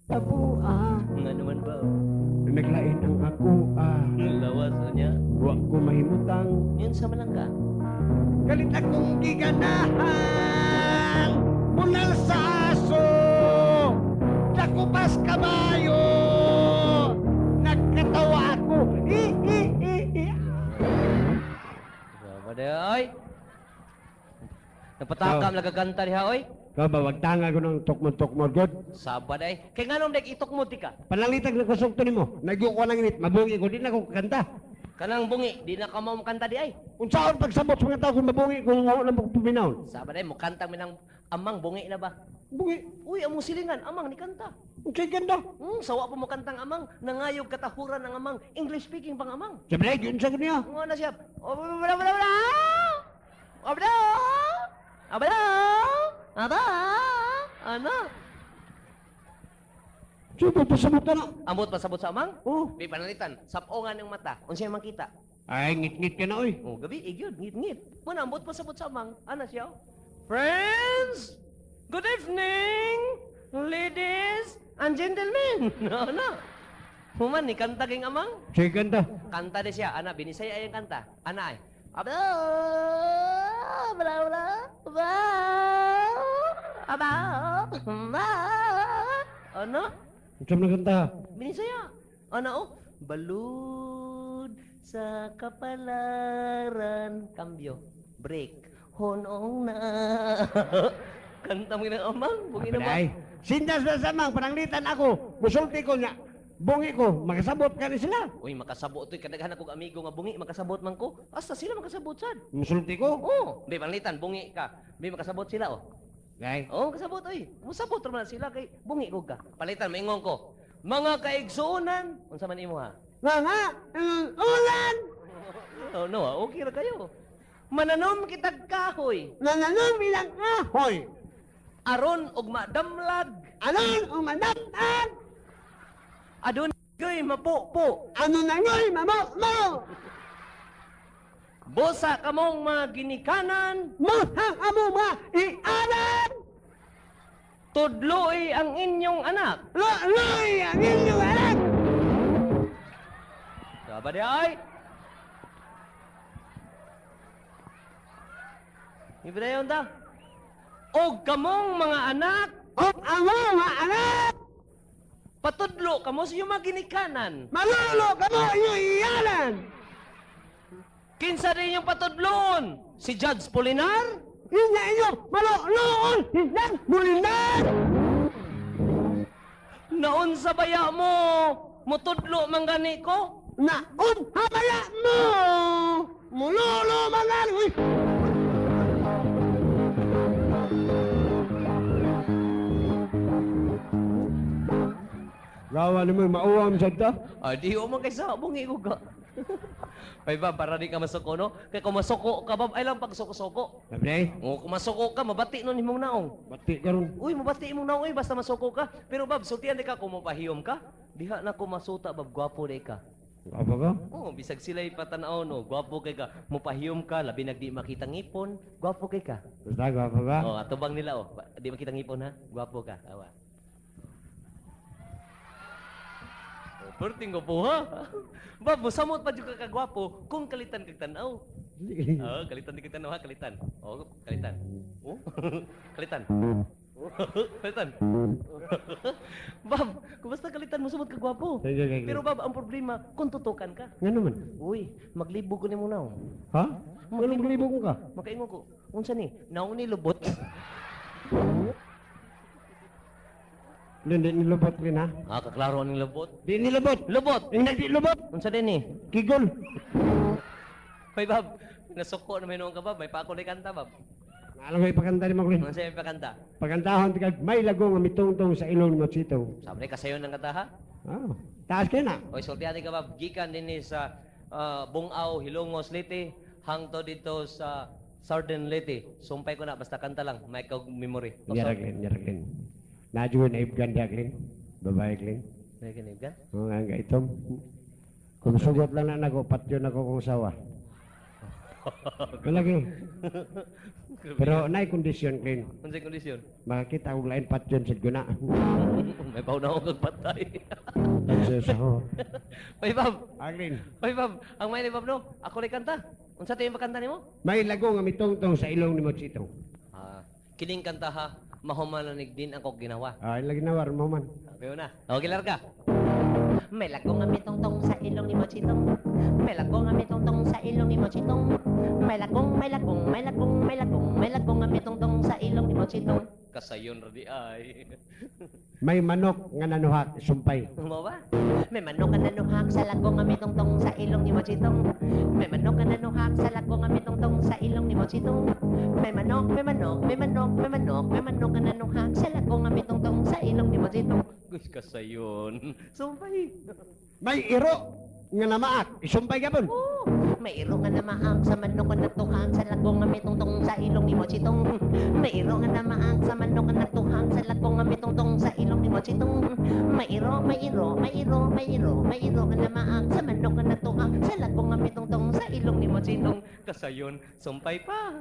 Tabua. Nga naman ba? Naglain ang ako ah. Lawas na niya. Wa ko mahimutang. Yun sa malangga. Galit akong giganahan. Bunal sa aso. Dakupas kabayo. Nagkatawa ako. I, i, i, i. Grabe na, oy. Napatakam oh. Lagaganta diha, oy. Ka ba, wagtanga ko ng tukmod-tukmod, God. Sabad ay. Kay nga nung itok mo, ti ka. Panalitag na kusog to nimo. Nagyo ko lang init. Mabungi ko, di na ko kanta. Kanang bungi, di na ka mo kanta di ay. Unsaon pagsabot sa mga tao kung mabungi kung wala mo puminaw. Sabad ay, mukanta mi ng amang bungi na ba? Bungi. Uy, among silingan, amang ni kanta. Unsay ganda? Sawa po mo kantang amang, nangayog katahuran ng amang, English speaking pang amang. Sabi na, unsa ko niya? Nga na siya. Oh, bla bla bla. Oh, bla. Oh, bla. Aba. Ano? Sige, pasabot ka na. Ambot pasabot sa amang? Oh. Di panalitan, sapongan ng mata. Unsay makita? Ay, ngit-ngit ka na, oy. Oh, gabi igyud, ngit-ngit. Muna ambot pasabot sa amang. Ana siya. Oh. Friends, good evening, ladies and gentlemen. Ano? Human ni kanta king amang. Sige, ganda. Kanta di siya, ana binisaya ay ang kanta. Ana ay. Aba, bla bla bla. Aba, ba. Ano? Unsa man kanta? Binisaya. Ana oh, balud sa kapalaran. Kambyo. Break. Honong na. Kanta mo ng amang, bungi na ba? Ay, sindas na sa amang, pananglitan ako. Musulti ko niya. Bungi ko, makasabot ka ni sila. Uy, makasabot to'y kadaghan akong amigo nga bungi, makasabot man ko. Asta sila makasabot sad. Musulti ko. Oh, di panglitan, bungi ka. Di makasabot sila oh. Gay. Oo, kasabot oy. Musabot ra man sila kay bungi ko ka. Palitan maingon ko. Mga kaigsuonan, unsa man imo ha? Nga nga, ulan! Oh, no, ah, okay ra kayo. Mananom kitag kahoy, Nanganom ilang ahoy! Aron og madamlag, Anon ang manamag! Adun gay mapupo. Ano na ngo'y mamokmo! Busa kamong mga ginikanan, Muhang amo mga ianan! Tudloi ang inyong anak. Loy ang inyong anak! Saba di ay. Ibrayon ta. Og kamong mga anak, O amo mga anak! Patudlo kamo sa inyong mga ginikanan. Malulo kamo inyong ianan! Kinsa rin yung patudloon? Si Judge Polinar? Inya inyo maluluon! Hinang mulinan! Naon sa baya mo, mutudlo man gani ko? Naon habaya mo! Mululo mga uy! Rawa naman, mauwam sa ta. Ay, di mo man kay sa bungi ko ka. Ay ba, para di ka masuko, no? Kay kung masuko ka, bab, ay lang pagsuko-suko. Sabi, O, kung masuko ka, mabati nun imong naong. bati ka ron. Uy, mabati imong naong, uy, basta masuko ka. Pero bab, sultian di ka, kung mapahiyom ka, diha na ko masuta, bab, gwapo di ka. Apa ka? Oo, bisag sila'y patanaw, no? Gwapo kay ka. Mupahiyom ka, labi nagdi makita ngipon, gwapo kay ka. Basta, gwapo ka? Oh, atubang nila, oh. Di makita ngipon, ha? Gwapo ka. Awa. Oh, perting gwapo, ha? Bab, musamot pa jud ka kagwapo kung kalitan kag tan-aw. Oh, kalitan di kag tan-aw, ha? Kalitan. Oh, kalitan. Oh, kalitan. Oh, kalitan. Bab, kung basta kalitan, musamot ka gwapo. Pero bab, ang problema, kung tutukan ka. Nga naman. Uy, maglibog ko nimo naong. Ha? Anong maglibog ko ka? Makaingon ko, unsa ni? Naong ni lubot. Hindi nilubot rin ha? Ah, kaklaro ning lubot. Di nilubot! Lubot. Hindi lubot! Unsa din ni? Kigol! May bab, nasuko na may noong ka bab, may pako ni kanta bab. Alam ko ipakanta ni Maglin. Unsa yung pakanta? Pagkantahon tigag may lago nga mitungtong sa ilong ni Mochito. Sabi ni kasayon ng kanta ha? Ah, taas kayo na. Oy, sultihan ka bab, gikan dinhi sa Bungaw, Hilongos, Leyte, hangto dito sa Southern Leyte. Sumpay ko na basta kanta lang, may kag memory. Oh, Nyara sorry. Glenn, nyara Glenn. Nadyo na ibgan dia Glenn. Babae Glenn. May kinib ka? Oo nga, nga itom. Kung sugot lang na nako, patyon ako kung sawa. Malagi. Pero naay kondisyon, Clint. Unsay kondisyon? Makakita og lain patyon sa guna. May pauna ko kag patay. Sa ho. Oy, Bob. Ah, Clint. Oy, Bob. Ang may ni Bob, no? Ako rin kanta. Unsa tayo makanta nimo? May lago nga mitungtong sa ilong ni Mochito. Ah, kining kanta ha, mahumalanig din ang kog ginawa. Ah, lagi na war mo man. Okay na. Okay, larga. May lago nga mitongtong sa ilong ni Mochitong. May lago nga mitongtong sa ilong ni Mochitong. May lagong, may lagong, may lagong, may lagong, may lagong nga mitongtong sa ilong ni Mochitong. Kasayon ra di ay. May manok nga nanuhak, sumpay. Mo ba? May manok nga nanuhak sa lagong nga mitongtong sa ilong ni Mochitong. May manok nga nanuhak sa lagong nga mitongtong sa ilong ni Mochitong. May manok, may manok, may manok, may manok, may manok nga nanuhak sa lagong nga mitongtong sa ilong ni Mochitong. Guys, kasayon. Sumpay. May iro nga namaak, isumpay gapon. Oh, may iro nga namaak sa manok nga natuhang sa lagong nga mitongtong sa ilong ni Mochitong. May iro nga namaak sa manok nga natuhang sa lagong nga mitongtong sa ilong ni Mochitong. May iro, may iro, may iro, may iro, may iro nga namaak sa manok nga natuhang sa lagong nga mitongtong sa ilong ni Mochitong. Kasayon, sumpay pa.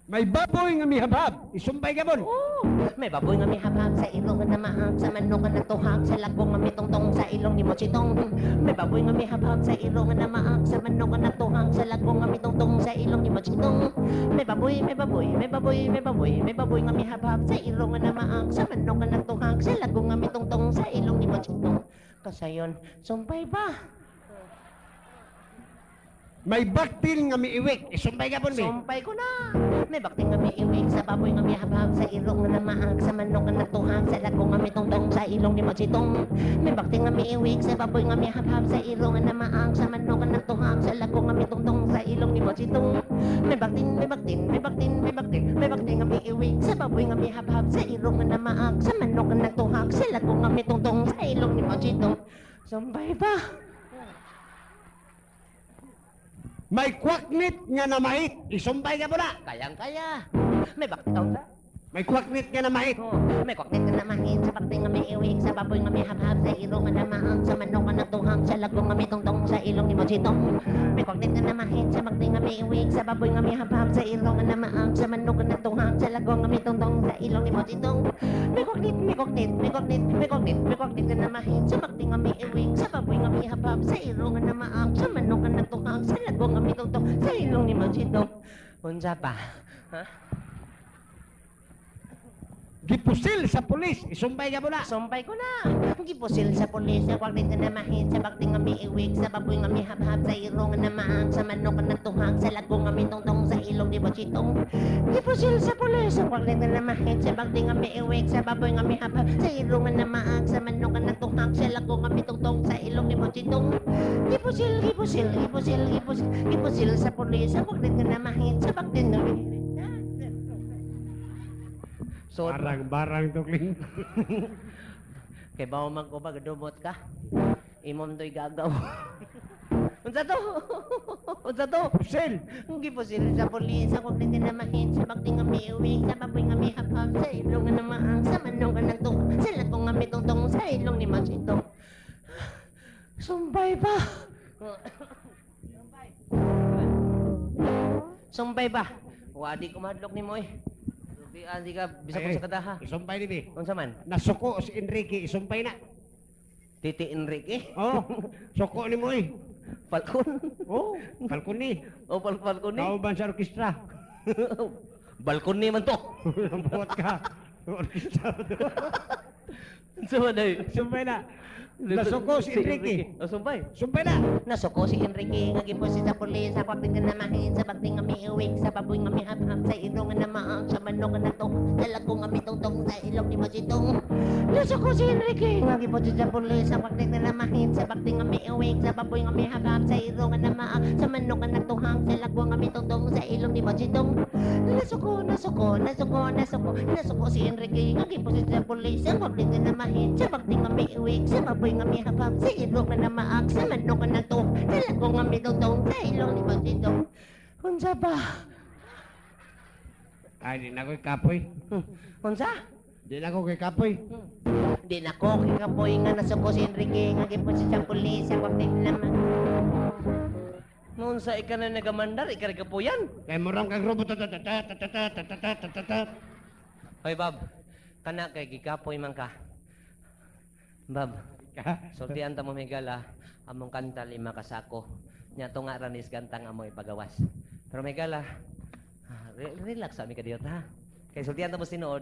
May baboy nga mihabhab, isumpay gapon. Oh, may baboy nga mihabhab sa iro nga namaak sa manok nga natuhak sa lagong nga mitongtong sa ilong ni Mochitong. May baboy nga mihabhab sa iro nga namaak sa manok nga natuhak sa lagong nga mitongtong sa ilong ni Mochitong. May baboy, may baboy, may baboy, may baboy, may baboy nga mihabhab sa iro nga namaak sa manok nga natuhak sa lagong nga mitongtong sa ilong ni Mochitong. Kasayon, sumpay ba? May baktil nga miiwik, isumpay gapon mi. Sumpay ko na. May bakti nga may iwik sa baboy nga may habhab sa irong nga namaak sa manok nga natuhag sa lagong nga may tungtong sa ilong ni Mochitong. May bakti nga may iwik sa baboy nga may habhab sa irong nga namaak sa manok nga natuhag sa lagong nga may tungtong sa ilong ni Mochitong. May baktin, may baktin, may baktin, may baktin, may bakti nga may iwik sa baboy nga may habhab sa irong nga namaak sa manok nga natuhag sa lagong nga may tungtong sa ilong ni Mochitong. Sumpay ba? May kwaknit nga namait, isumpay gapon na. Kayang-kaya. May bakti ka. May kwaknit nga namait. Oh, may kwaknit nga namahin sa bakti nga may iwik sa baboy nga may habhab sa irong nga namaang sa manok nga natuhang sa lagong nga may tungtong sa ilong ni Mochitong. May kwaknit nga namahin sa bakti nga may iwik sa baboy nga may habhab sa irong nga namaang sa manok nga natuhang sa lagong nga may tungtong sa ilong ni Mochitong. May kwaknit, may kwaknit, may kwaknit, may kwaknit, may kwaknit nga namahin sa bakti nga may iwik sa baboy nga may habhab sa irong nga namaang sa manok nga natuhang sa lagong nga may tungtong sa ilong ni Mochitong. Unsa pa? Ha? Gipusil sa pulis, isumpay gapon na. Sumpay ko na. Gipusil sa pulis, sa kwaknit nga namahin, sa bakti nga may iwik, sa baboy nga may habhab, sa irong nga namaang, sa manok nga natuhag, sa lagong nga may tungtong, sa ilong ni Mochitong. Gipusil sa pulis, sa kwaknit nga namahin, sa bakti nga may iwik, sa baboy nga may habhab, sa irong nga namaang, sa manok nga natuhag, sa lagong nga may tungtong, sa ilong ni Mochitong. Gipusil, gipusil, gipusil, gipusil, gipusil sa pulis, sa kwaknit nga namahin, sa bakti nga may So, Barang-barang to, Clint. Kay bawo man ko ba gadumot ka? Imom to'y gagaw. Unsa to? Unsa to? Pusil. Gipusil sa pulis, sa kwaknit nga namahin, sa bakti nga may iwik, sa baboy nga may habhab, sa ilong nga namaang, sa manong nga nagtung, sa lagong nga may tungtong, sa ilong ni Machitong. Sumpay ba? Sumpay ba? Wadi ko mahadlok nimo eh. Di, ah, di ka bisa ko Ay, sa kadaha. Isumpay ni bi. Unsa man? Nasuko si Enrique, isumpay na. Titi Enrique? Oh, suko ni mo eh. Falcon? Oh, Falcon ni. O Falcon ni? Kauban sa orkestra. Balkon ni man to. Buhat ka. Orkestra. Unsa man ay? Sumpay na. Nasuko si Enrique. O sumpay. Sumpay na. Nasuko si Enrique nga gipusil sa pulis, sa kwaknit nga namahin, sa bakti nga may iwik, sa baboy nga may habhab, sa irong nga namaang, sa manok nga nato, sa lagong nga may tungtong, sa ilong ni Mochitong. Nasuko si Enrique nga gipusil sa pulis, sa kwaknit nga namahin, sa bakti nga may iwik, sa baboy nga may habhab, sa irong nga namaang, sa manok nga natuhang, sa lagong nga may tungtong, sa ilong ni Mochitong. Nasuko, nasuko, nasuko, nasuko, nasuko si Enrique nga gipusil sa pulis, sa kwaknit nga namahin, sa bakti nga may iwik, sa baboy nga may habhab, sa irong nga namaak, sa manok nga nato, sa lagong nga may tungtong, sa ilong ni Mochitong. Unsa ba? Ay, di na ko kapoy. Unsa? Di na ko kay kapoy. Di na ko kikapoy nga nasuko si Enrique nga gipusil sa pulis, sa kwaknit nga namahin. Noon sa ika na nagamandar, ika rin kapuyan. Kay murang kag robot ta ta ta ta ta ta ta ta ta ta ta. Hoy, Bob. Kana kay gikapoy man ka. Bob, sultian ta mo migala, among kanta lima kasako. Nya to nga ranis kantang amo ipagawas. Pero migala, relax ami kadiyot ha. Kay sultian ta mo sinuod,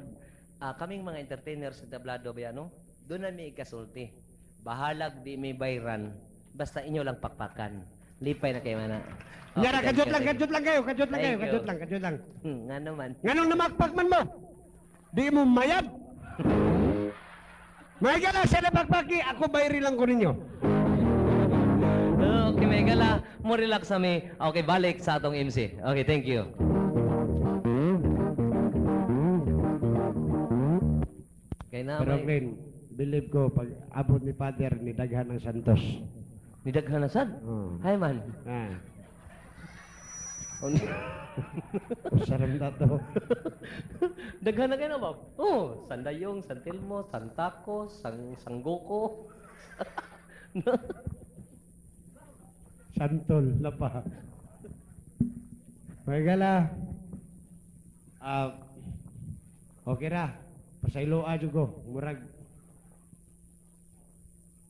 kaming mga entertainer sa tablado ba no? Doon na mi ikasulti. Bahalag di mi bayran, basta inyo lang pakpakan. Lipay na kayo mana. Okay, Yara, thank kajot you, lang, thank you. kajot lang kayo, kajot lang kayo, Thank you. kajot lang, kajot lang. Nga naman. Nganong namakpak man mo? Di mo mayad. May gala sa napakpaki, ako bayri lang ko ninyo. Okay, may gala. Mo relax kami. Okay, balik sa atong MC. Okay, thank you. Kay na Pero may Glenn, believe ko, pag abot ni Father, ni daghan ang Santos. nidaghan na sad. Oo. Hi man. Ah. Usaram na to. Daghan na kayo na, Bob. Oh, Sandayong, Santilmo, Santako, Sang Sanggoko. Santol, lapa. May gala. Ah, okay ra. Pasayloa jud ko. Murag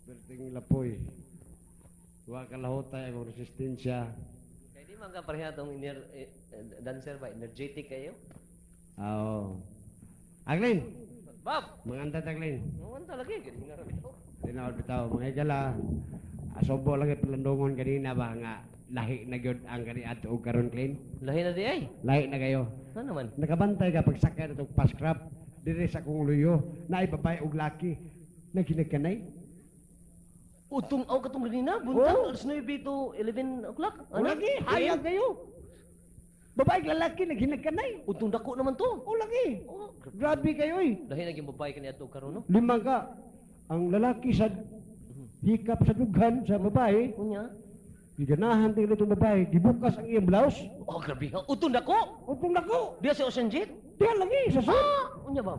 Berting lapoy. Wa kalahotay akong resistensya. Kay di man ka pareha tong dancer ba? Energetic kayo? Oo. Aglin, Bob! manganta ta Aglin. Ngayon talaga eh. Ganyan nga rin ito. Tinaw bitaw mga gala. Asobo lang ipalandungon kanina ba nga lahi na gyud ang kani adto og karon Klin. Lahi na di ay. Lahi na kayo. Ano naman? Nakabantay ka pagsakay na itong paskrap dire sa akong luyo na babae og laki na ginagkanay. Utong aw katong ganina, buntag, Oh. alas 9 to 11 o'clock. O lagi, hayag kayo. Babae og lalaki na ginagkanay. Utong dako naman to. O lagi. Oh, Grabe kayo eh. lahi na gyud babae kani adto karon no. Lima ka. Ang lalaki sa hikap sa dughan sa babae, Unya. giganahan din itong babae, gibukas ang iyang blouse. Oh, grabe ha. Utong dako. Upong nako. Diya si Ocean Jet. Diyan lagi sa sur. Ah, unya ba?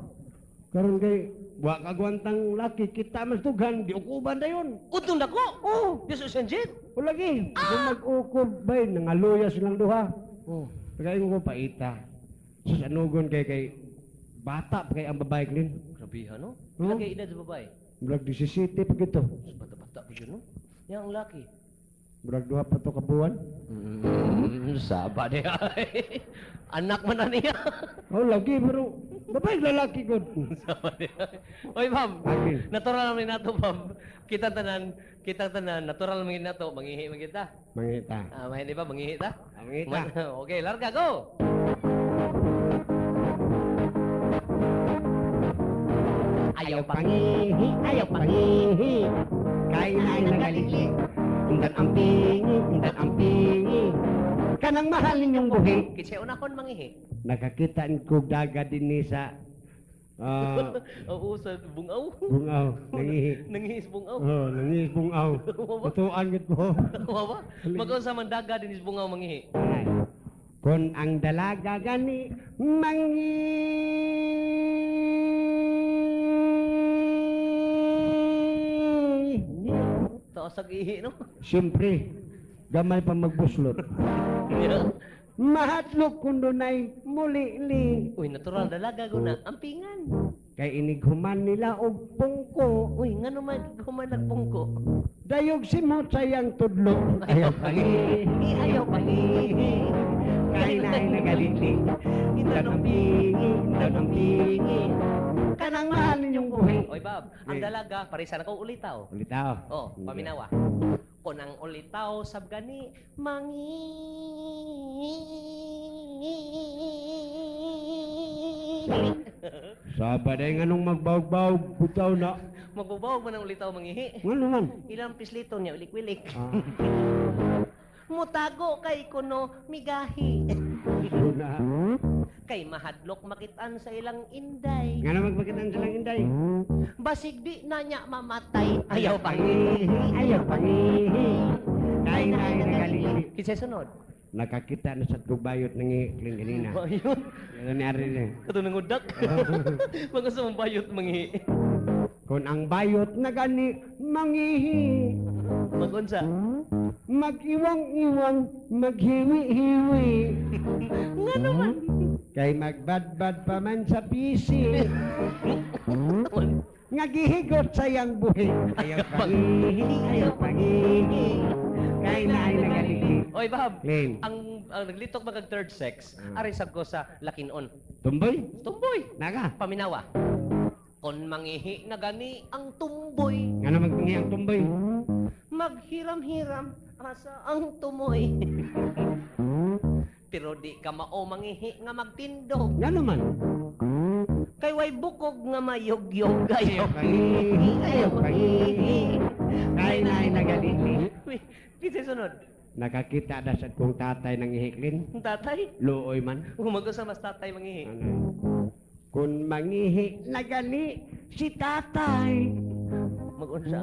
Karon kay wa kagwantang laki kita mas dughan di ukuban dayon. Utong dako. Oh, Diya si Ocean Jet. o lagi. Kung mag-ukob bay nangaluya silang duha. Oh. Pagkain ko paita. Sa sanugon kay kay bata pa kay ang babae klin. Grabe ha no. Oh. Pila kay edad sa babae? Murag 17 pa gito. Bata-bata pa yun no. Yang ang laki. Murag duha pa to ka buwan. Saba niya. Anak man na niya. Oh lagi pero babae lalaki gud. Saba niya. Oy, ma'am. Lagi. Natural naman nato, ma'am. Kita tanan, natural naman nato, mangihi man kita. Mangita. Ah, may di ba mangihi ta? Mangita. Okay, larga go. Ayaw pangihi, ayaw pangihi. Kay naay nagalili. Undan ang pingi, undan ang pingi. Kanang mahal ninyong buhi. Kitsa unahon mangihi. Nakakita ko daga din ni sa Oo, sa bungaw. bungaw, nangihi. Nangihi sa bungaw. Oh, nangihi bungaw. Tutuan gid ko. Wa ba? Mag-unsa man daga din sa bungaw mangihi. Ay. Kon ang dalaga gani mangi Taas sa ihi no. Siyempre, gamay pa magbuslot. Yeah. Mahatlok kun dunay muli-li. Uy, natural dalaga guna. Ampingan. Kay inighuman nila og pungko. Uy, ngano man human nagpungko. Dayog si mo sayang tudlo. Ayaw pangihi, Ayaw pangihi. Kay naay nagalili. Indan ang pingi, indan ang pingi. Kanang mahal ninyong buhi. Oy, Bob, ang Okay. dalaga parisan ako ulitaw. Ulitaw. Oh, paminawa. Kon ang ulitaw sab gani mangi. Saba day nganong magbawg-bawg butaw na. Magbubawag man ang ulitaw mangihi. Ngano man? Ilang pisliton niya ulik-wilik. Ah, Mutago kay kuno migahi. suna. Kay mahadlok makitaan sa ilang inday. Ngano magpakitan silang inday? Basig di na niya mamatay. Ayaw pa. Pangihi, ayaw pangihi. Kay naay nagalili. Kinsa sunod? Nakakita na sa tubayot ng iklin kanina. Bayot. Ano ni Ari ni? Kato nangudak. Magusto mong bayot mangihi. Kung ang bayot na gani mangihi, Magunsa. Mag-iwang-iwang, maghiwi-hiwi. Nga naman. Kay magbadbad pa man sa pisi. Nga gihigot sa iyang buhi. Ayaw pangihi, ayaw pangihi. Kay naay nagalili. Oy, Bob. Glenn. Ang naglitok magag third sex, ari sab ko sa Lakinon. Tumboy? Tumboy. Naga. Paminawa. Kon mangihi na gani ang tumboy, Nga naman mangihi ang tumboy. Maghiram-hiram asa ang tumoy. Pero di ka mao mangihi nga magtindog. Nga naman. Kay way bukog nga mayugyog. Ayaw Pangihi, ayaw pangihi. Kay naay nagalili. Uy, kinsa sunod? Nakakita na sad kong tatay nang ihiklin. Ang tatay? Luoy man. Humago sa mas tatay mangihi. Ano? Kung mangihi na gani si tatay. Magunsa.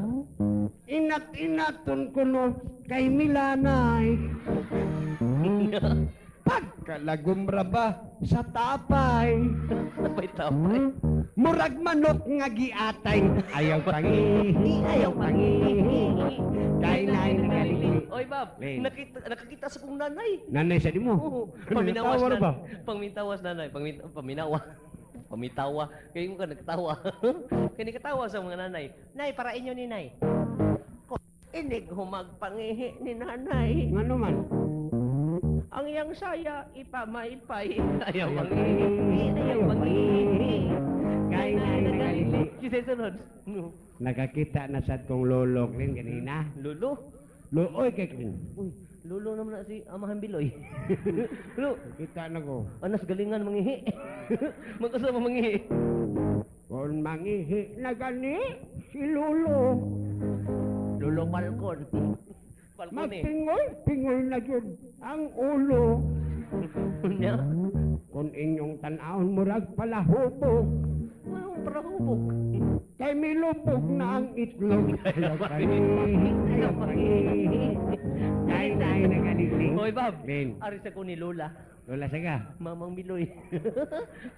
Inat-inaton kuno kay Milanay. Pagkalagumra ba sa tapay? Tapay tapay. Murag manok nga giatay. Ayaw pangihi, ayaw pangihi. Kay naay nagalili. Oy, Bob, Len. nakakita sa kong nanay. Nanay sa di mo? Oo, paminawas Natawa nanay. ba? Pamintawas nanay, paminawa. Pamitawa. Kaya mo ka nagtawa. Kaya nikatawa sa mga nanay. Nay, para inyo ni nay. Inig humagpangihi ni nanay. Nga naman. Ang iyang saya ipamaypay. Ayaw pangihi, ayaw pangihi. Kay naay nagalili. Kinsa sunod? No. Nakakita na sad kong lolo Klin ganina. Lulo. Luoy kay Klin. Uy, lulo naman na si Amahan Biloy. Lulo, Kita na ko. anas galingan mangihi. Magkasama mangihi. Kung mangihi na gani si lolo. Lulo balkon. Balkon eh. Magpingoy, pingoy na jud ang ulo. Nya. Kung inyong tan-awon murag palahubog. Walang parahubog. Kay milubog na ang itlog. Ayaw pangihi, ayaw pangihi. Kay naay nagalili. Hoy, Bob. Klin. Ari sa ko ni Lola. Lola saga. Mamang Miloy.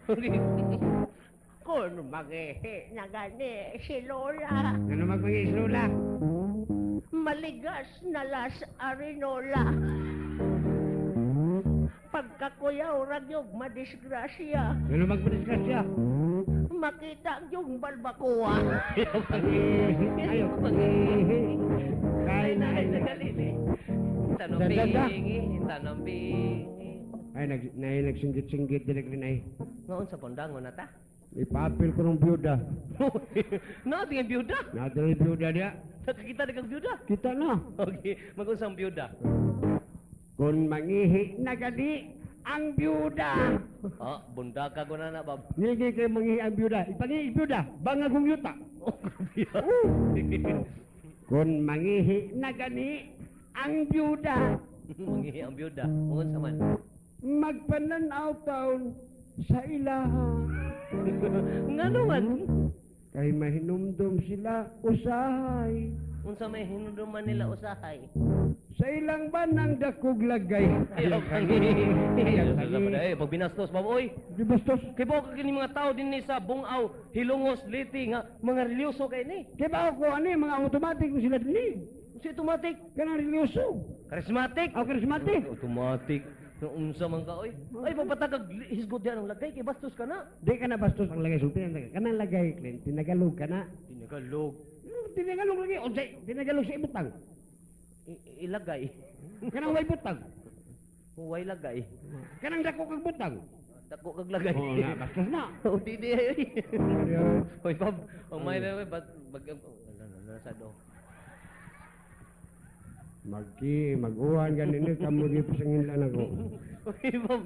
Okay. Kung mangihi na gani si Lola, Ano magmangihi si Lola? Maligas na las arinola. Pagkakuyaw ragyog madisgrasya, Ano magmadisgrasya? Makita yung balbakuwa. Ayaw pangihi, ayaw pangihi. Kay naay nagalili. Tanong Dada. bingi, tanong bingi. Ay, nagsinggit-singgit din Klin ay. Ngaon sa pondangon na ta? Ipapil ko ng biyuda. Natin ang biyuda. Natin ang biyuda niya. Nakakita na kang biyuda. Kita na. Okay, mag-usang biyuda. Kung mangihi na gali ang biyuda. Ah, bundaka ko na na, Bob. Ngigi kay mangihi ang biyuda. Ipangihi biyuda, bangag kong yuta. Oh, grabe. Kung mangihi na gani ang biyuda, Mangihi ang biyuda. Ungon sa man. Magpananaw taon sa ilaha. Nga naman. Kay mahinumdum sila usahay. Unsa may hinumduman nila usahay. Sa ilang banang dakog lagay. Ayaw pangihi. Ayaw pangihi. Eh, pag binastos, Bob, oy. Di bastos. Kay ba kini mga tao din ni sa Bungaw, Hilongos, Liti nga mga relyoso kay ni. Kay ba ako ano eh, mga automatic mo sila din eh. Si automatic, Kanang relyoso. charismatic. Aw, charismatic. Automatic. Unsa man ka oy. Ay papatagag hisgot diyan ang lagay kay bastos ka na. Di ka na bastos ang lagay sulti. Kanang lagay, Clint, tinagalog ka na. Tinagalog. Tinagalog lagi. O, tinagalog sa ibutang. Ilagay. Kanang way butang. Way lagay. Kanang dako kag butang. Dako kag lagay. Oo na, bastos na. O di di ay. Hoy Bob, ang may na bat bag na sa do. Magki, mag-uwan, ganin ni kamo di pasangin lang ako. Hoy Bob.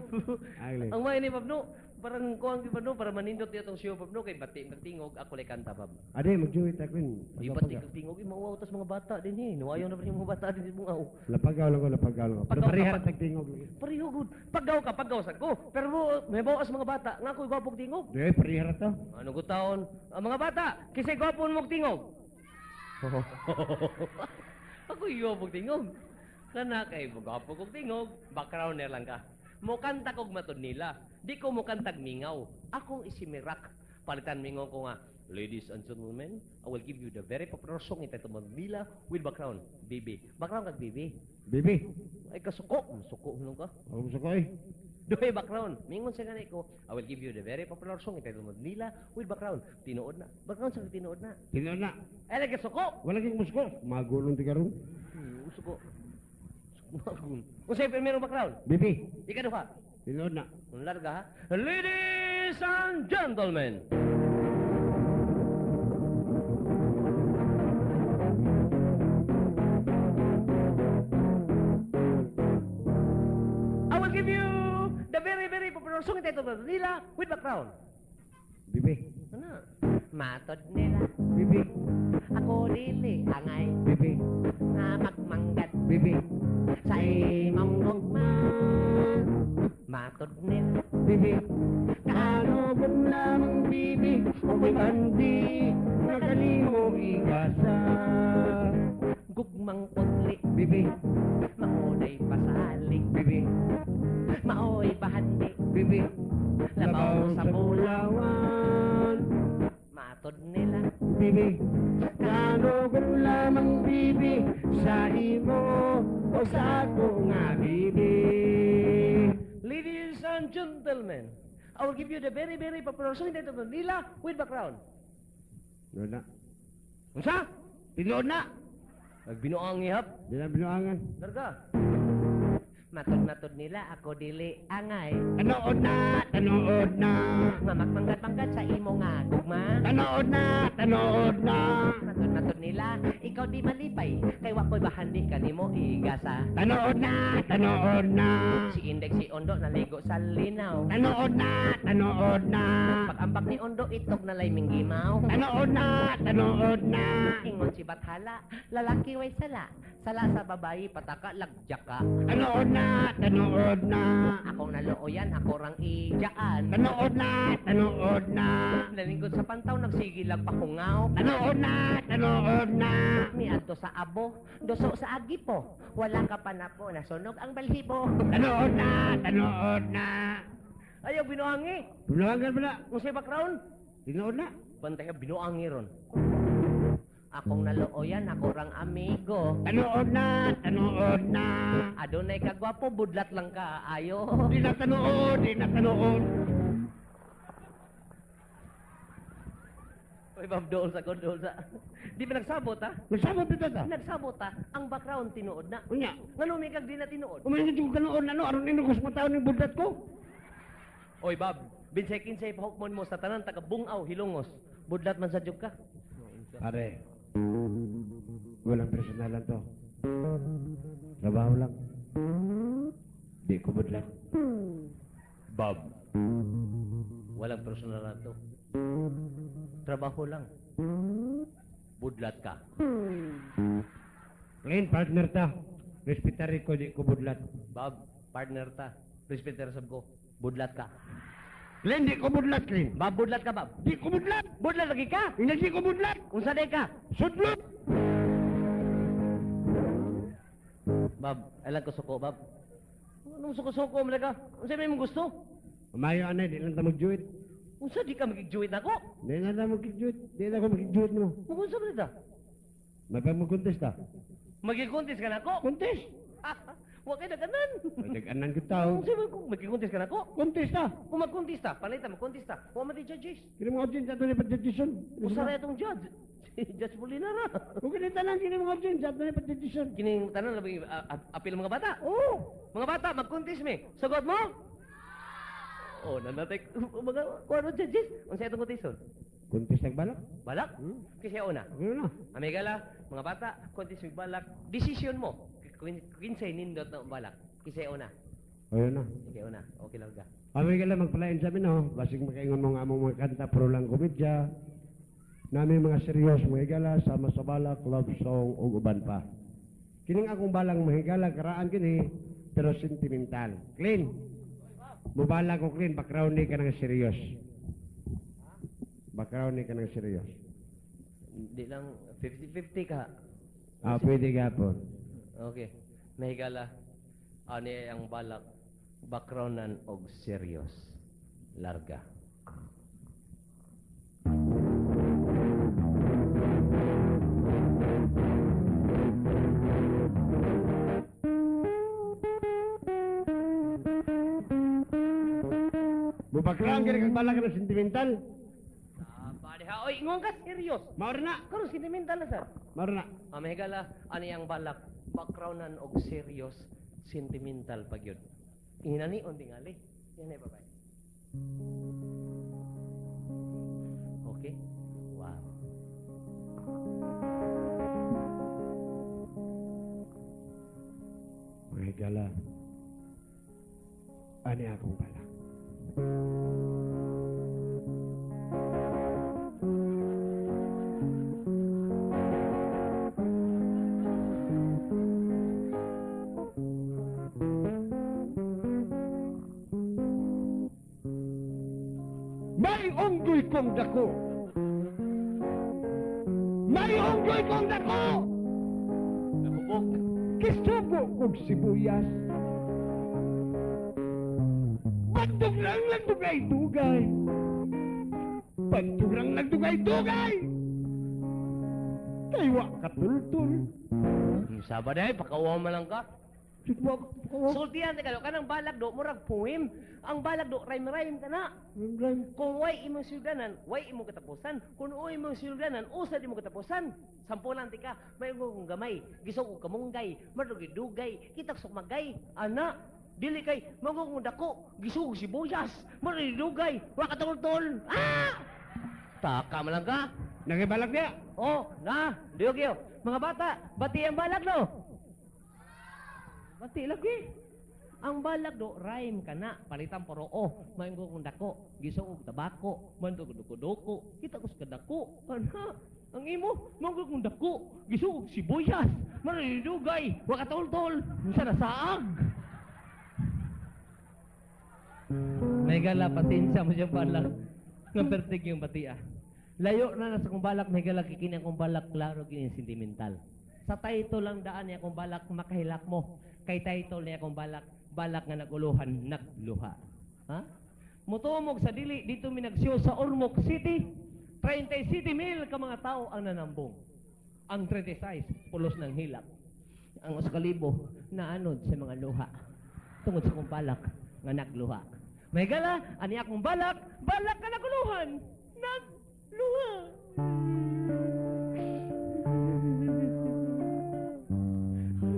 Ay, Ang may ni Bob no, parang kuang di ba no, para manindot niya tong show Bob no kay bati kag tingog ako lay kanta Bob. Ade, mag-duet ako yun. Di bati kag tingog mauwaw tas mga bata din eh. Nuwayon na pa yung mga bata din sa bungaw. Lapagaw lang ko, lapagaw lang ko. Pero Pagaw ka pareha pa- tagtingog lagi. Pareho gud. Paggaw ka, paggaw sa ko. Pero mo, may bawas mga bata, nga ako'y gwapog tingog. Di, pareha to. Ano ko taon? Ang mga bata, kisay gwapon mong tingog. Ako'y gwapog tingog. Kana kay gwapo kog tingog, backgrounder lang ka. Mukanta kog matud nila. Di ko mukantag mingaw. Akong isimirak. Palitan mingaw ko nga. Ladies and gentlemen, I will give you the very popular song entitled Manila with background, Bibi. Background kag Bibi. Bibi. Ay kasuko, suko nung ka. Ako sa ko eh. Duhay background. Mingon sa gani ko, I will give you the very popular song entitled Manila with background. Tinuod na. Background sa tinuod na. Tinuod na. Ay lagi suko. Wala kang musko. Magulong ti karon. Suko. Suko. Unsay primero background? Bibi. Ikaduha. Tinuod na. Ang larga ha. Ladies and gentlemen. I will give you the very, very popular song entitled Manila with background. Bibi. Ano? Matod nila. Bibi. Ako dili angay. Bibi. Nga magmanggad. Bibi. Sa imong gugma. Matod nila. Bibi. Kanugom lamang bibi. Uko'y bandi. Nga kanimo igasa. Gugmang putli. Bibi. Maunay pasalig. Bibi. Maoy bahandi. Bibi. Labaw sa bulawan. Matod nila. Bibi. Kanugom lamang bibi. Sa imo o sa ako nga bibi. Ladies and gentlemen, I will give you the very, very popular song entitled Manila with background. Tinuod na. Unsa? Tinuod na. Nagbinuang ihap. Di na binuangan. Larga. Matod-matod nila ako dili angay. Tanood na, tanood na. Mamakmanggat-manggat sa imo nga gugma. Tanood na, tanood na. Matod-matod nila ikaw di malipay kay wa ko'y bahandi kanimo igasa. Tanood na, tanood na. Si Index si Ondo naligo sa linaw. Tanood na, tanood na. Pag-ambak ni Ondo itok na lay minggimaw. Tanood na, tanood na. Ingon si Bathala, lalaki way sala. Sala sa babayi pataka lagjaka. Tanood na, tanood na. Akong nalooyan, ako rang ijaan. Tanood na, tanood na. Nalingkod sa pantaw, nagsigilag pakungaw. Tanood na, tanood na. Miadto sa abo, doso sa agipo. Wala ka pa na po, nasunog ang balhibo. Tanood na, tanood na. Ayaw, binuangi. Binuangan ba na? Kung sa background, Tinuod na. bantay ka, binuangi ron. Akong nalooyan, ako rang amigo. Tanood na, tanood na. Adunay ka gwapo, budlat lang ka, ayo. Di na tanood, di na tanood. Uy, ma'am, dool sa dool sa. Di ba nagsabot, ha? Nagsabot bitaw ta? Nagsabot, ha? Ang background tinuod na. Unya. Ngano may kag di na tinuod? Umayon ko kanood na no, aron inugos mo taon yung budlat ko. Oy, Bob, binsay kinsay pahukmon mo sa tanan taga Bungaw, Hilongos. Budlat man sa jug ka. Pare, walang personalan to. Trabaho lang. Di ko budlat. Bob, walang personalan to. Trabaho lang. Budlat ka. Ngayon, partner ta. Respetary ko, di ko budlat. Bob, partner ta. Respetary sab ko. Budlat ka. Glenn, di ko budlat, Glenn. Bob, budlat ka, Bob. Di ko budlat. Budlat lagi ka. Hindi di ko budlat. Unsa day ka? Sudlot. Bob, alam ko suko, Bob. Anong suko-suko man ka? Unsa may imong gusto? Umayo anay, di lang ta mag-juit. Unsa di ka magigjuit nako? Di lang ta mag-juit. Di lang ko mag-juit mo. Unsa man ta? Mapag mag-contest ta. Magigcontest ka nako? Contest. Wa kay daganan. Daganan ko tao. Unsa man kung magigcontest ka nako? Contest ta. Kung magcontest ta, panay ta magcontest ta. Wa man ti judges. Kini mga audience ato ni pag-decision. Usa ra itong judge. Si Judge Molinara. Kung kini tanan kini mga audience ato ni pag-decision. Kining tanan labi apil mga bata. Oo. Mga bata, mag-contest mi. Sagot mo? Oh, nanatay mga kuno judges. Unsa itong conteston? Contest ang balak. Balak? Kasi una. Okay na. Amigala, mga bata, contest mig balak. Decision mo. Kinsay nindot na balak. Kisay una. Ayun na. Sige una. Okay lang ka. Amigala, magpalain sa amin, no? Basig makaingon mo nga among mga kanta, puro lang komedya. Nami mga serious, mga higala, sama sa balak, love song, ug uban pa. Kining akong balang mga higala, karaan kini, pero sentimental. Clean. Mubala ko clean, background ni ka ng serious. Background ni ka ng serious. Hindi lang, 50-50 ka. Ah, pwede ka po. Okay. Mahigala, ani ang balak, backgroundan og serious. Larga. Background gani kag balak na sentimental. Pare ha, oy, ingon ka serious. Mao na. Karon sentimental na sir. Mao na. Ah, mahigala, ani ang balak, backgroundan og serious, sentimental pag yun. Inani on tingali. Yan ay babay. Okay? Wow. Mga higala, ani akong balak. May unggoy kong dako. May unggoy kong dako. Nahubog. Kisugo kog sibuyas. Bandog lang nagdugay-dugay. Bandog lang nagdugay-dugay. Kay wa katultul. Saba day, pakauwaw man lang ka. Sultihan ta kayo, kanang balak do, murag poem. Ang balak do, rhyme-rhyme ka na. Kung way imong suldanan, way imong katapusan. Kung uy imong suldanan, usad imong katapusan. Sampulan ti ka, may kong gamay, gisog og kamunggay, madugay-dugay, kitak sukmagay. Ana, dili kay manggo kong dako, gisog og sibuyas, madugay-dugay, wa katultol. Ah! Taka man lang ka. Nagibalak niya. Oh, na, diyo kiyo. Mga bata, bati ang balak no. Bati lagi. Ang balak do, rhyme ka na. Palitan poro o. Mainggo kong dako. Giso og tabako. Mando ko duko-duko. Kita ko sa kadako. Ana, ang imo, manggo kong dako. Giso og sibuyas. Manidugay. Wa katultol. Unsa na saag. May gala, pasensya mo siyang balak. Nga pertig yung batia. Layo na na sa kong balak, may gala kikini akong balak, klaro kini sentimental. Sa title lang daan niya akong balak, makahilak mo. Kay title niya akong balak, balak nga naguluhan, nagluha. Ha? Mutumog sa dili, dito minagsyo sa Ormoc City, 37 mil ka mga tao ang nanambong. Ang 36, pulos ng hilak. Ang 1,000, naanod sa mga luha. Tungod sa akong balak, nga nagluha. May gala, ani akong balak, balak ka naguluhan, nagluha.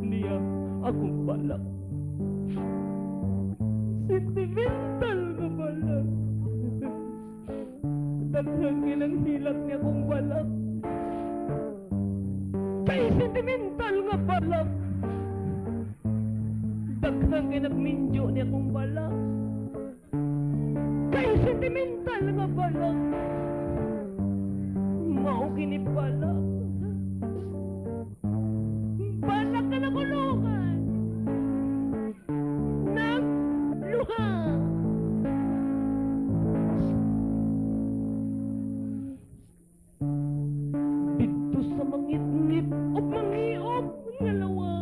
Niya akong balak. Sentimental nga balak. Daghang ilang hilak niya akong balak. Kay sentimental nga balak. Daghang nagminjo niya akong balak. Kay sentimental nga balak. Mao kini balak. Balak ka nakulungan. Nagluha. Dito sa mangitngit o mangiob nga lawa.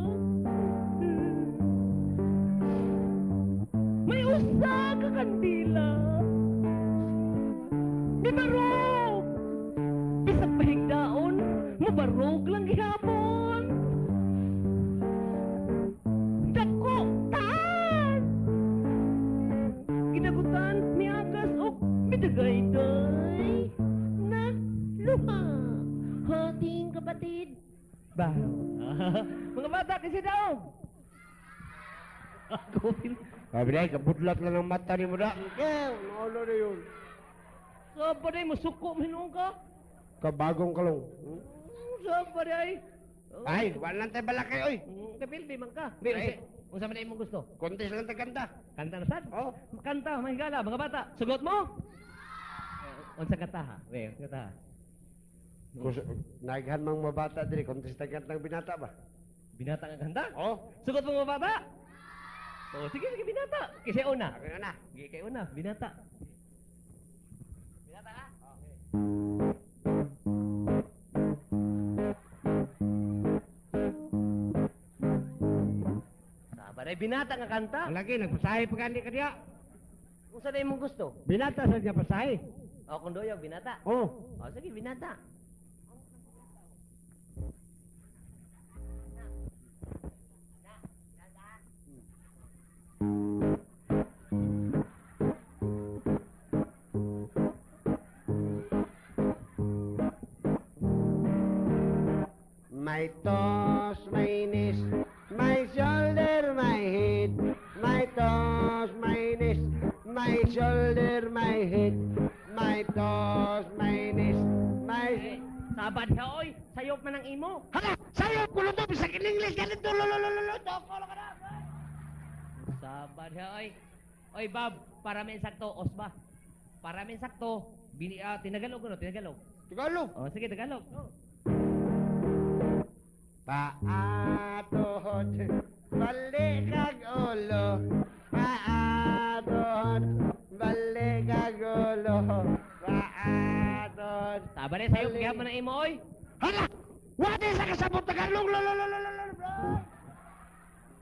May usa ka kandila. Mibarog. Bisag pahigdaon, mabarog lang gihapon. Dako taan. Ginagutan miagas og midagayday. Nagluha. Hating kapatid. Ba. Mga bata kasi daw. Ako Sabi na, kabudlat lang ang mata ni mo da. Ikaw, naulo na yun. Saba day, masuko mo ka. Kabagong kalong. Saba day. Ay, wala lang tayo balakay, oy. Kapil, di man ka. Ay. Unsa man imong gusto? Kontes lang tayo kanta. Kanta na sad? Oh. Kanta, mahigala, mga bata. Sugot mo? Unsa kanta ha? We, unsa kanta ha? Naghan mang mabata diri, kontes tayo kanta ng binata ba? Binata nga kanta? Oh. Sugot mo mga bata? Oh, sige, sige, binata. Kasi una. Ako na. Sige, kay una, binata. Binata ka? Okay. Sabar ay binata nga kanta. Lagi, nagpasahe pa gani ka diya. Kung saan imong gusto? Binata sa niya pasahe. O, kung doyog, binata. Oh. O, sige, binata. My toes, my knees, my shoulder, my head. My toes, my knees, my shoulder, my head. My toes, my knees, my... Eh, sabad ka, oy. Sayop man ang imo. Hala! Sayop ko to! Bisag in English! Ganito! Lululululu! Toko ka na! Sabad ka, oy. Oy, Bob, para may sakto, osba. Para may sakto, tinagalog ko, no? Tinagalog. Tagalog! Oh, sige, Tagalog. Paatuhod, balik ang ulo. Paatuhod, balik ang ulo. Paatuhod. Sabad eh, sayop, kaya man ang imo, oy. Hala! Wala sa kasabot Tagalog! Lululululu!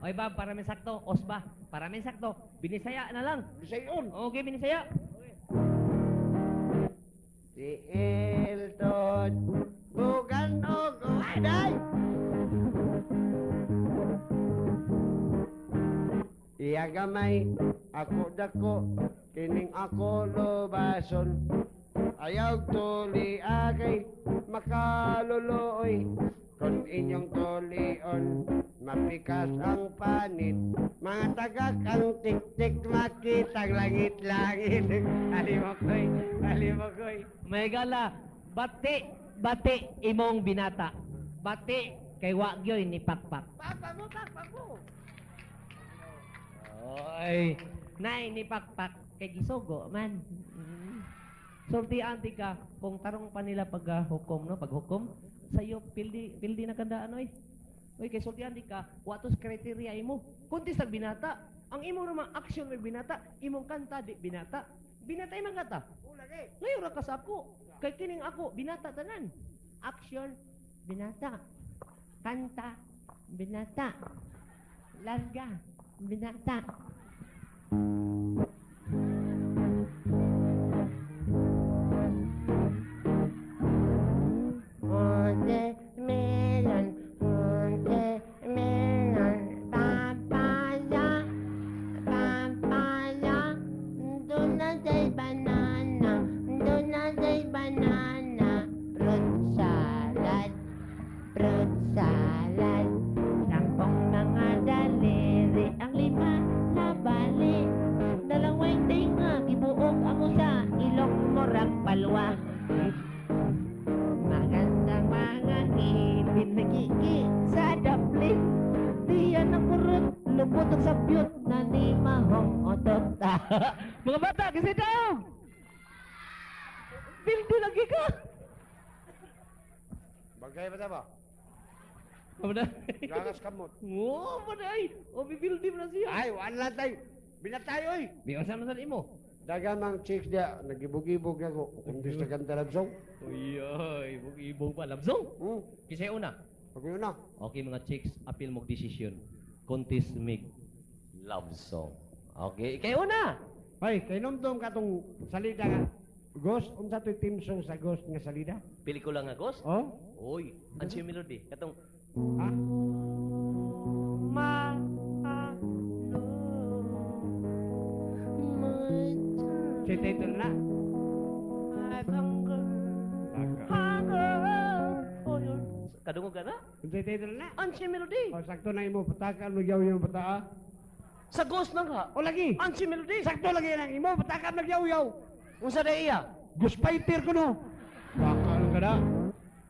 Oy, Bob, para may sakto, osba. Para may sakto, binisaya na lang. Bisayon! Okay, binisaya. Si Elton, bugan og uwaday! Iya gamay, ako dako, kining ako lubason. Ayaw tuli agay, makaluluoy. Kung inyong tulion, mapikas ang panit. Mga tagak ang tik-tik, makitang langit-langit. Alimokoy, alimokoy. May gala, bati, bati imong binata. Bati kay wa gyoy ni Pakpak. Papa mo, papa mo. Oy, nay ni Pakpak kay gisugo man. Sulti anti ka kung tarong pa nila pag hukom no, paghukom sayo pildi pildi na kandaan oy. Oy kay sulti anti ka, wa tos criteria imo. Kunti sa binata, ang imo ra action may binata, imong kanta di binata. Binata imong kanta. Ulagi. Ngayon ra ka sa ako. Kay kining ako, binata tanan. Action, binata. Kanta, binata. Larga, binata. Watermelon, watermelon, papaya, papaya, doon na sa'y banana, doon na sa'y banana, fruit salad, fruit salad. 10 mga daliri, ang 5 na bali, 2 tinga, gibuog ang usa, ilok murag palwa. Magandang mga ngipin, nagigi sa daplin. Diyan ang kurot, lubot ang sabyot na ni mahong otot. Mga bata, kasi daw! Bildo lagi ka! Bagay ba ba? Ano? Gagas kamot. Oo, paday! O, bibildi mo na siya. Ay, wala tayo. Binatay, oy! Di, unsa man sa imo? Dagamang chicks dia, nagibog-ibog ako. Kung di sa kanta love song. Uy, ay, ibog-ibog pa. Love song? Kisay una. Okay na. Okay mga chicks, apil mong desisyon. Contest mig love song. Okay, ikaw una. Ay, kay nomdom ka tong salida nga. Ghost, unsa to'y team song sa Ghost nga salida? Pelikula nga Ghost? Oh? Uy, ang siya melody. Katong Ha? Ma, Si title na. Hunger, hunger for your... Kadungog ka na? Unsa title na? Ang siya melody. Oh, sakto na imo patakan mo yaw yung pataa. Sa Ghost na nga. O lagi. Ang siya melody. Sakto lagi nang imo patakan nagyaw-yaw. Unsa day iya? Ghost fighter ko no. Bakal ka na.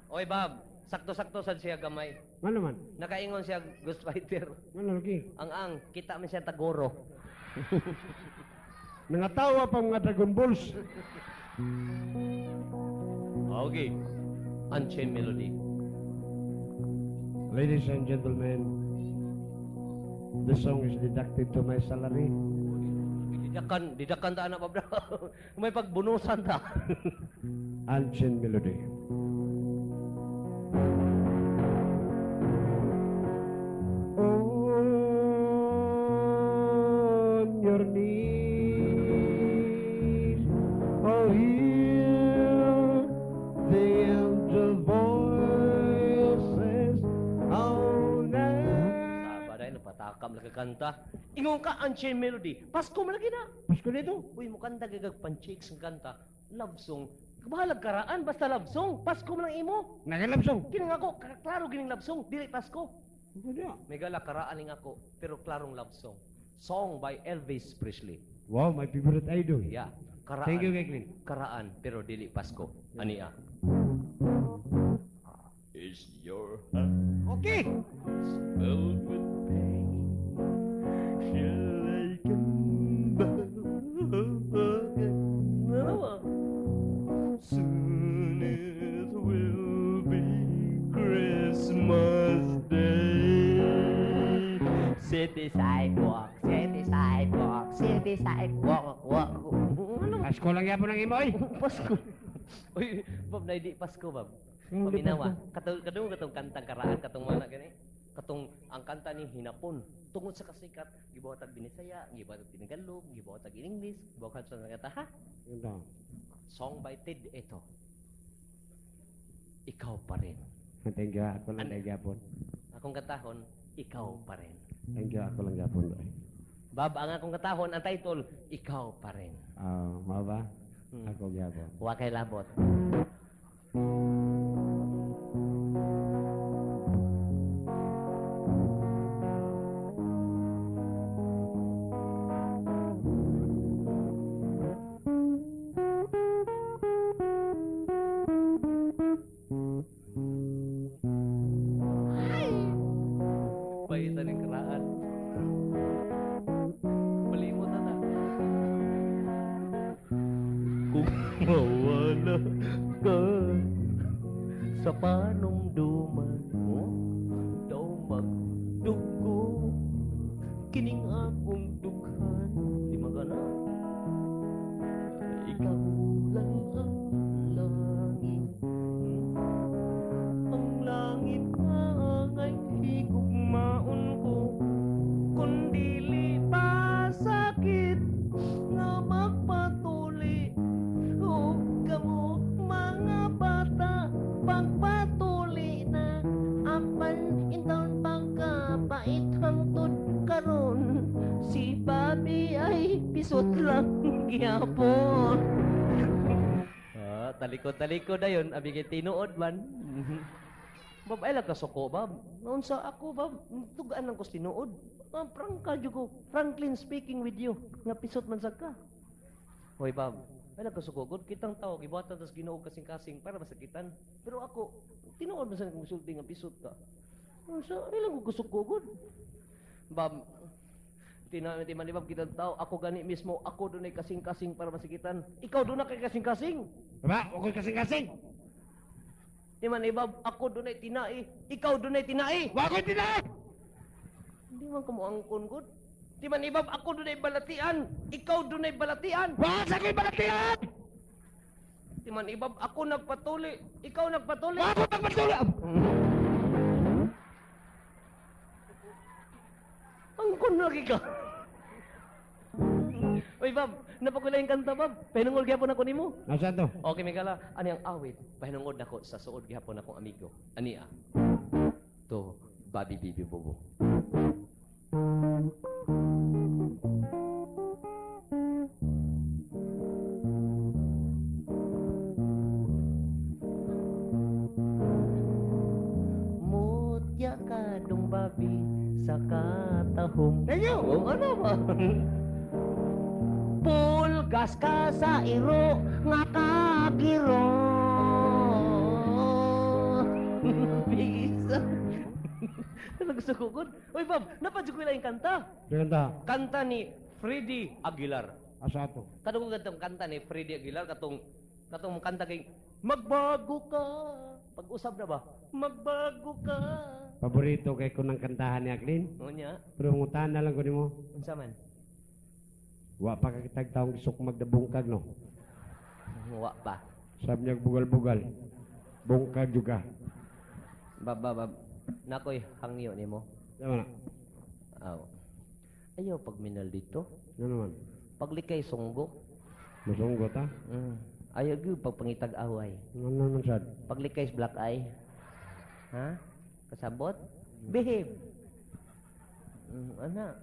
Oy, Bob, sakto-sakto sad siya gamay. Ano man? Nakaingon siya Ghost Fighter. Ano lagi? Ang kita man siya tagoro. Nangatawa pa mga Dragon Balls. Okay. Unchained Melody. Ladies and gentlemen, this song is deducted to my salary. Didakan ta anak pabra. May pagbunusan ta. Unchained Melody. On your knees, oh, hear the angel voices, oh, night. Saba dahil, napatakam lagi kanta. Ingon ka, Unchained Melody. Pasko man lagi na. Pasko nito. Uy, mukanta gagag panchicks ang kanta. Love song. Bahalag karaan basta love song. Pasko man ang imo. Nagalove song. Kini nga ako, klaro gining love song, dili Pasko. Ano? Megala karaan ning ako, pero klarong love song. Song by Elvis Presley. Wow, my favorite idol. Yeah. Karaan. Thank you, Keklin. Karaan pero dili Pasko. Ania. Is your heart Okay. filled with pain? Shall I come back again? Ano ba? Soon it will be Christmas Day. City sidewalk, city sidewalk, city sidewalk, walk. Ano? Pasko lang yapon ang imo, oy. Pasko. Uy, Bob, na di Pasko, Bob. Hindi Paminawa. Katong katong katong kantang karaan, katong mga gani. Katong ang kanta ni Hinapon. Tungod sa kasikat, gibuhat og Binisaya, gibuhat og Tinagalog, gibuhat og English, gibuhat sa kanta ha. Ito. Song by Ted Eto. Ikaw pa rin. Thank you, ako lang kay gyapon. Akong kantahon, Ikaw pa rin. Thank you, ako lang gyapon. Bob, ang akong kantahon, ang title, Ikaw pa rin. Ah, mao ba? Ako gyapon. Wa kay labot. Paitan ng karaan. Palimot na na. Kung mawala ka sa panumduman mo, daw magdugo kining akong dughan. Di magana. Ikaw lang ang langit. Ang langit nga angay higugmaon ko, kun dili pa sakit nga magpatuli. Ug kamo mga bata pagpatuli na, apan intawon pagkapait hangtod karon, si Bobby ay pisot lang gyapon. Ah, talikod-talikod dayon, abi kay tinuod man. Bob, ay lang kasuko, Bob. Naunsa ako, Bob, tugaan lang ko sa tinuod. Ah, prangka jud ko. Franklin speaking with you. Nga pisot man sad ka. Hoy, Bob, ay lang kasuko. Good kitang tao, gibuhatan tas Ginoo kasing-kasing para masakitan. Pero ako, tinuod man sad kong musulti nga pisot ka. Unsa, ay lang ko kasuko, good. Bob, tinami ti man Bob kitang tao, ako gani mismo, ako dunay kasing-kasing para masakitan. Ikaw doon na kay kasing-kasing. Ba, ako kasing-kasing. Di man Bob, ako dunay tinai, ikaw dunay tinai. Wa ko'y tinai. Hindi man kumuangkon gud. Di man Bob, ako dunay balatian, ikaw dunay balatian. Wa sa ko'y balatian. Di man Bob, ako nagpatuli, ikaw nagpatuli. Wa ko nagpatuli. Angkon lagi ka. Uy, Bob, napakula yung kanta, Bob. Pahinungod gyapon ako nimo. Nasa to? Okay, Migala, ani ang awit? Pahinungod nako sa suod gyapon akong amigo. Ani ah. To, Bobby Bibi Bobo. Mutya ka dong babi sa katahom. Thank you. Oh, ano ba? Pulgas ka sa iro nga kagiro. Bisa. Gusto ko gud. Uy, Bob, napadyo ko yung kanta. Kanta. Kanta ni Freddie Aguilar. Asa to? Katong katong kanta ni Freddie Aguilar, katong katong kanta kay Magbago ka. Pag-usab na ba? Magbago ka. Paborito kay ko ng kantahan ni Aklin. Unya, Pero ngutahan na lang ko nimo. unsa man? Wa pa ka kitag taong gisok magdabungkag no. Wa pa. Sabi niya bugal-bugal. Bungkag juga. Bab, bab, bab. Nakoy hangyo nimo. Tama na. Aw. Ayaw pagminal dito. Ano naman? Paglikay sunggo. Masunggot ha? Ayaw gyud pagpangitag away. Ano naman sad? Paglikay sa black eye. Ha? Kasabot? Behave. Ana.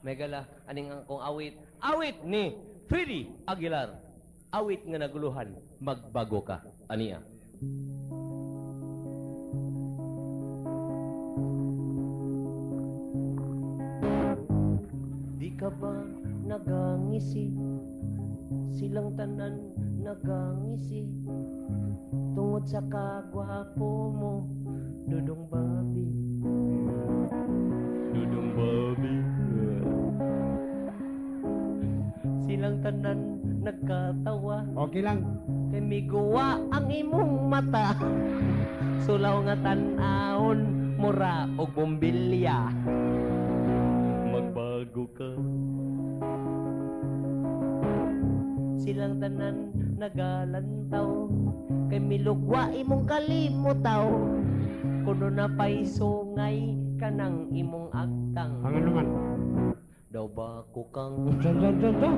Megala, aning akong awit. Awit ni Freddie Aguilar. Awit nga naguluhan, magbago ka. Aniya. Di ka ba nagangisi? Silang tanan nagangisi. Tungod sa kagwapo mo, Dudong Bobby. Dudong Bobby. Silang tanan nagkatawa. Okay lang. Kay miguwa ang imong mata. Sulaw nga tan-ahon, mura og bombilya. Magbago ka. Silang tanan nagalantaw. Kay milugwa imong kalimutaw. Kuno na pa'y sungay kanang imong agtang. Ang ano man? Daw ba ako kang... San, san, san, san?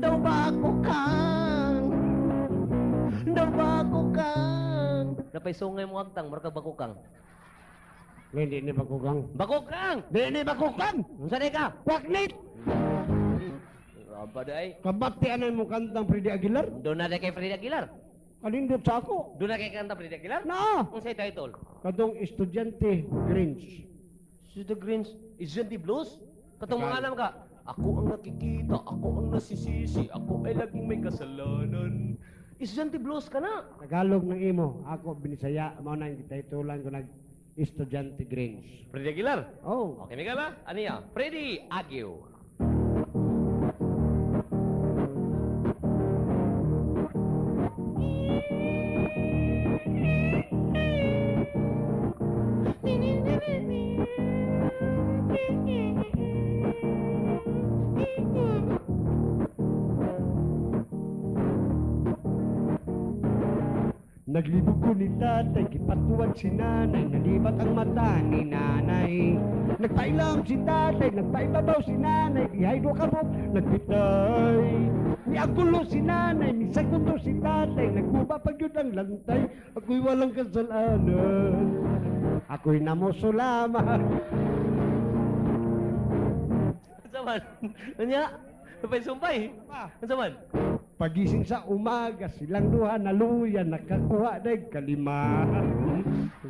Daw ba ako kang... Daw ba ako kang... Napay sungay mo agtang, mura ka bakukang. Hindi ni bakukang. Bakukang! Di ni bakukang! Unsa di ka? Waknit! Aba day. Kabatianan mo kantang Freddy Aguilar? Doon na kay Freddy Aguilar. Kalindot sa ako. Doon na kay kanta Freddy Aguilar? Na! Unsay title? Katong estudyante Grinch. Si The Grinch, Estudyante Blues? Katong mga alam ka, ako ang nakikita, ako ang nasisisi, ako ay laging may kasalanan. Estudyante Blues ka na. Tagalog ng imo, ako binisaya, mao na yung titulan ko nag Estudyante Grinch. Freddy Aguilar. Oh, Okay, Miguel, ah? Ano yan? Freddy Aguilar. Naglibog ko ni tatay, gipatuwad si nanay, nalibat ang mata ni nanay. Nagpailam si tatay, nagpaibabaw si nanay, dihay do kabok, nagpitay. Miagulo si nanay, misaguto si tatay, nagguba pa gyud ang lantay, ako'y walang kasalanan. Ako'y namoso lamang. Unsa man? Unya? Sumpay-sumpay. Unsa man? Pagising sa umaga, silang duha naluya, nakakuha na kalima.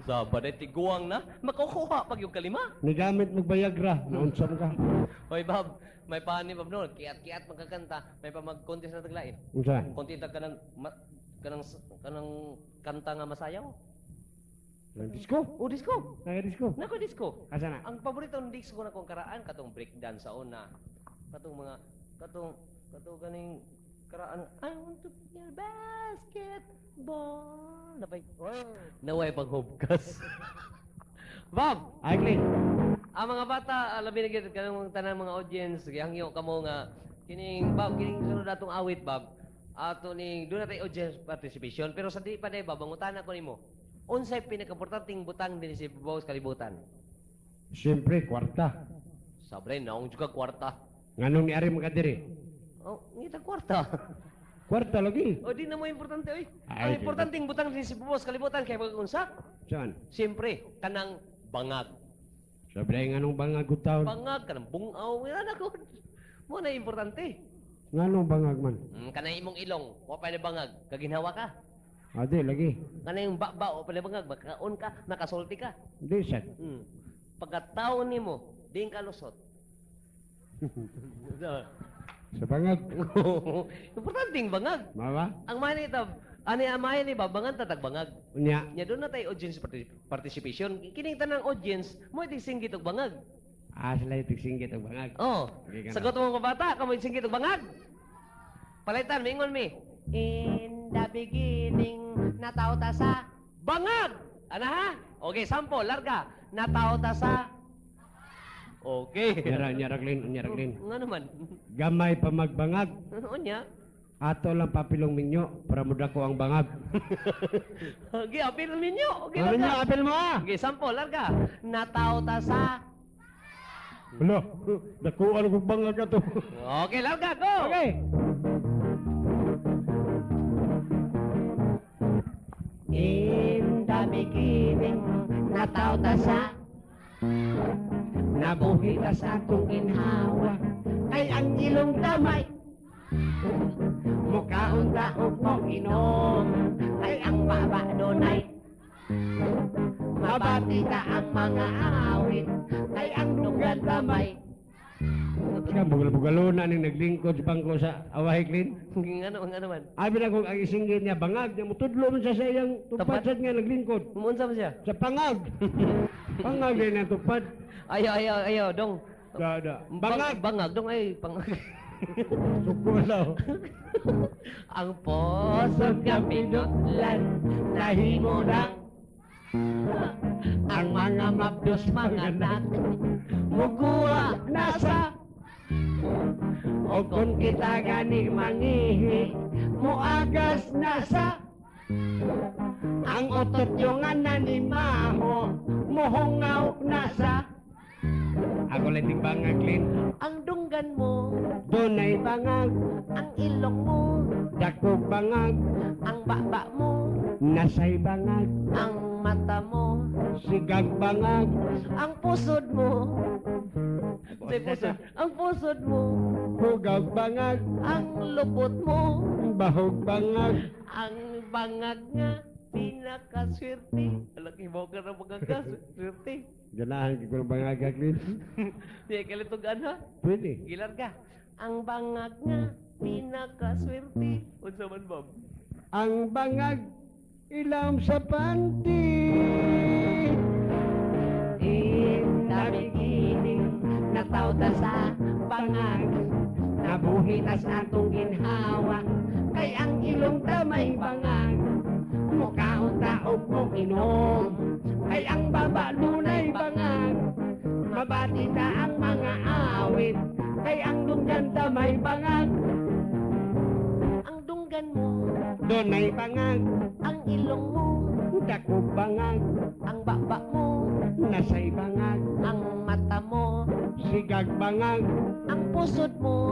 Saba na tiguang na, makukuha pag yung kalima. Nigamit magbayagra, naunsa mo ka. Hoy, Bob, may paani, Bob, no? Kiat-kiat magkakanta, may pa mag-contest na taglain. Unsa? Konti tag kanang, kanang, kanang kanta nga masayaw. Ang disco? O, disco. Naka disco? Nako, disco. Asa na? Ang paborito ng disco na kong karaan, katong breakdance sa una. Katong mga, katong, katong ganing karaan, I want to be your basketball. Napay, naway paghubkas. Bob! Ay, Glenn. Ang mga bata, labi na gyud kanang tanang mga audience, gihangyo kamo nga kining Bob, kining sunod atong awit, Bob. Ato ning doon natay audience participation, pero sa di pa day, Bob, mangutana ko nimo. Unsay pinakaimportanteng butang dinhi sa ibabaw sa kalibutan? Siyempre, kwarta. Sabre, naong juga kwarta. Nganong niari mo ka diri? Oh, ngita kwarta. Kwarta lagi. O di na mo importante oy. Ay, Ang importanteng butang dinhi sa ibabaw sa kalibutan kay pag-unsa? Saan? Siyempre, kanang bangag. Sabi nganong bangag taon? Bangag kanang bungaw, wala na ko. Mo na importante. Nganong bangag man? Kanang imong ilong, wa pa na bangag, kaginhawa ka. Adi lagi. Kanang yung baba, wa pa na bangag, makaon ka, makasulti ka. Di sad. Pagkatao nimo, di ka lusot. Sa bangag. Importanteng bangag. Maba? Ang mani ito, ani amayan ni ba, bangan tatag bangag. Unya. Nya doon na tayo audience participation. Kining tanang audience, mo itig singgit og bangag. Ah, sila itig singgit og bangag. Oh. Okay ka na. Sagot mo mga bata, kamo singgit og bangag. Palitan, mingon mi. In the beginning, nataw ta sa bangag. Ana ha? Okay, sample, larga. Nataw ta sa. Okay. Nyara, nyara, Glenn, nyara, Glenn. Nga naman. Gamay pa magbangag. Unya. Ato lang papilong minyo para mudako ang bangag. Okay, apil minyo. Okay, Ano larga. niya, apil mo ah! Okay, sample, larga. Nataw ta sa. Hala, dakuan kong bangag ato. Okay, larga, go! Okay. In the beginning, nataw ta sa nabuhi ta sa akong ginhawa kay ang ilong damay. Mukaon ta og mo inom, kay ang baba dunay. Mabati ta ang mga awit, kay ang dunggan damay. Ika, bugal-bugalo na ning naglingkod sa bangko sa Awahi Clean. Ngano man? Abi na kung ang isinggit niya, bangag niya, mutudlo man siya sa iyang tupad Tupad? sad nga naglingkod. Muunsa man siya? Sa pangag. Pangag din ang tupad. Ayaw, ayaw, ayaw, dong. Da, da. Bangag. Bangag, dong ay pangag. Suko lang. Ang posod nga pinutlan, nahimo ng ang mga mabdos mga anak, muguwa nasa. O kung kita gani mangihi, muagas nasa. Ang otot yung ni maho, muhungaw nasa. Ako lang ting bangag, Lin. Ang dunggan mo, Dunay bangag, ang ilong mo, dakog bangag, ang baba mo, nasay bangag, ang mata mo, sigag bangag, ang pusod mo. Say pusod. Ang pusod mo, hugag bangag, ang lupot mo, bahog bangag. Ang bangag nga pinakaswerte. Alaki mo ka na bangag swerte. Ganahan ko ng bangag, Lin. Di kalitugan ha? Pwede. Gilar ka. Ang bangag nga pinakaswerte. Unsa man, Bob? Ang bangag ilam sa panty. In the beginning, natawta sa bangag. Nabuhi tas atong ginhawa, kay ang ilong ta may bangag. Mukaon ta og mo inom, kay ang baba dunay bangag. Mabati ta ang mga awit, kay ang dunggan ta may bangag. Ang dunggan mo, Dunay bangag, ang ilong mo, dakog bangag, ang baba mo, nasay bangag, ang mata mo, sigag bangag, ang pusod mo.